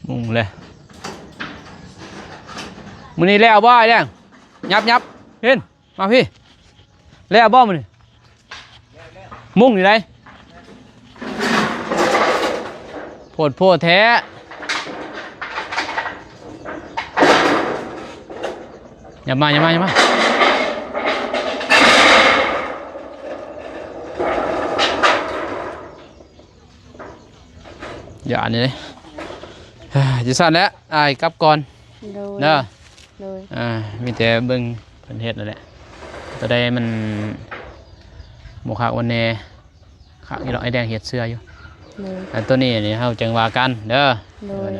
ມຸງແຫຼະ ມື້ນີ້ແລ້ວບໍ່ອ້າຍແດງ? ຫຍັບໆ ເຫັນ ມາພີ້ ແລ້ວບໍ່ມື້ນີ້? ມຸງຢູ່ໃດ? ໂພດໂພແທ້ ຢ່າມາ ຢ່າມາ ຢ່າມາ ຢ່ານີ້ເດ້ ຈັ່ງຊັ້ນແຫຼະ ອ້າຍກັບກ່ອນ ໂດຍ ເດີ ໂດຍ ອ່າ ມີແຕ່ເບິ່ງເພິ່ນເຮັດນັ້ນແຫຼະ ຕົວໃດມັນບໍ່ຄັກມັນແນ່ ຄັກຢູ່ດອກ ອ້າຍແດງເຮັດເຊື່ອຢູ່ ໂດຍ ແລ້ວຕົວນີ້ນີ້ເຮົາຈັ່ງວ່າກັນເດີ ໂດຍ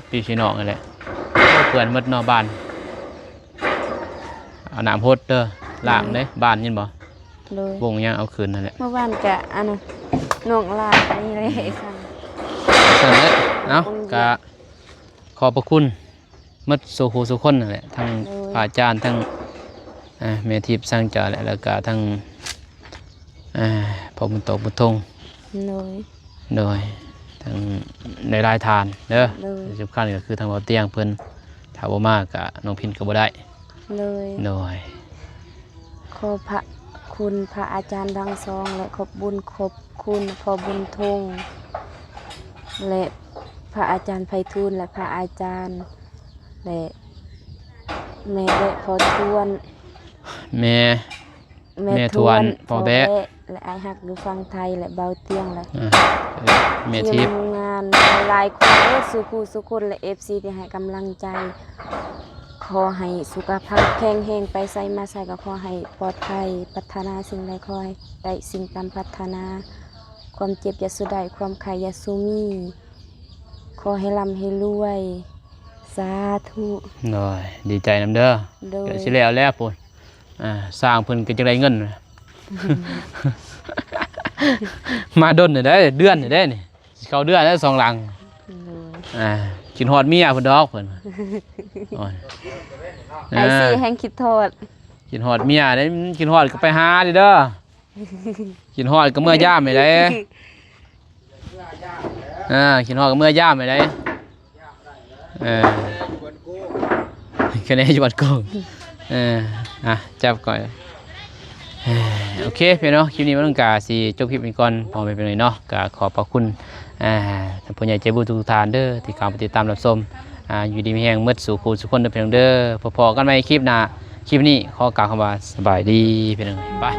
ເອີ ພີ່ນ້ອງນັ້ນແຫຼະ ເປື້ອນໝົດເນາະ ບ້ານ ເອົານ້ຳຫົດເດີ ລ້າງເດ້ ໂດຍ ບ້ານຍິນບໍ່? ໂດຍ ວົງຫຍັງເອົາຄືນນັ້ນແຫຼະ ເມື່ອວານກະອັນນັ້ນ ນ້ອງລານີ້ແຫຼະ ອືມ ສັ່ງ ສັ່ງແຫຼະ ເອົ້າ ກະຂອບພະຄຸນໝົດສູ່ຜູ້ສູ່ຄົນນັ້ນແຫຼະ ທັງ ໂດຍ ພະອາຈານ ທັງ ອ່າ ແມ່ທິບ ສັງຈາ ແລະ ແລ້ວກະທັງ ອ່າ ພໍ່ບຸນໂຕ ບຸນທົງ ໂດຍ ໂດຍ ທັງຫຼາຍໆທ່ານເດີ ໂດຍ ທີ່ສຳຄັນກໍຄືທາງບ່າວຕຽງເພິ່ນ ຖ້າບໍ່ມາກໍນ້ອງພິນກໍບໍ່ໄດ້ ໂດຍ ໂດຍ ຂໍພະຄຸນພະອາຈານທັງສອງ ແລະ ຂອບບຸນຂອບຄຸນພໍ່ບຸນທົງ ແລະ ພະອາຈານໄພທູນ ແລະ ພະອາຈານ ແລະ ແມ່ ແລະ ພໍ່ທວນ ແມ່ ແມ່ ແມ່ທວນ ທວນ ພໍ່ແບະ ພໍ່ແບະ ແລະ ອ້າຍຮັກຢູ່ຝັ່ງໄທ ແລະ ບ່າວຕຽງ ແລະ ອ່າ ແມ່ທິບ ທີມງານຫຼາຍໆຄົນເດີ ສູ່ຜູ້ສູ່ຄົນ ແລະ ເອັຟຊີ ທີ່ໃຫ້ກຳລັງໃຈ ຂ ຂໍໃຫ້ສຸຂະພາບແຂງແຮງ ໄປໃສມາໃສກໍຂໍໃຫ້ປອດໄພ, ປາດຖະໜາສິ່ງໃດຂໍໃຫ້ໄດ້ສິ່ງຕາມປາດຖະໜາ, ຄວາມເຈັບຢ່າສູ່ໄດ້, ຄວາມໄຂ້ຢ່າສູ່ມີ, ຂໍໃຫ້ລ່ຳໃຫ້ລວຍ. ສາທຸ. ໂດຍ ດີໃຈນຳເດີ. ໂດຍ ກະຊິແລ້ວແລ້ວພຸ້ນ. ອ່າ ຊ່າງເພິ່ນກໍຈັກໄດ້ເງິນ ມາດົນແລ້ວເດ້ ເດືອນແລ້ວເດ້ນີ້ ຊິເຂົ້າເດືອນແລ້ວສອງຫຼັງ. ໂດຍ ອ່າ ຄິດຮອດເມຍເພິ່ນດອກເພິ່ນ. ໂອ້ຍ ອ້າຍຊີແຮ່ງຄິດຮອດ ຄິດຮອດເມຍເດ້. ຄິດຮອດກໍໄປຫາເດີ ເດີ ຄິດຮອດກໍເມືອຢາມໃຫ້ໄດ້. ອ່າ ຄິດຮອດກໍເມືອຢາມໃຫ້ໄດ້. ເອີ ຄະແນນຢູ່ບ້ານໂກງ. ເອີ ອ່ະ ຈັບກ່ອນ. ເອີ ໂອເຄ ພີ່ນ້ອງເນາະ ຄລິບນີ້ມາລຸງກາຊິຈົບຄລິບນີ້ກ່ອນ ພໍ່ແມ່ພີ່ນ້ອງເນາະ. ກະຂອບພະຄຸນ ອ່າ ທ່ານຜູ້ໃຫຍ່ໃຈບຸນທຸກໆທ່ານເດີ ທີ່ເຂົ້າມາຕິດຕາມຮັບຊົມ. ອ່າ ຢູ່ດີມີແຮງໝົດສູ່ຄູ່ສູ່ຄົນເດີ ພີ່ນ້ອງເດີ. ພໍ້ໆກັນໃໝ່ຄລິບໜ້າ. ຄລິບນີ້ຂໍກ່າວຄຳວ່າສະບາຍດີ ພີ່ນ້ອງ. ບາຍ.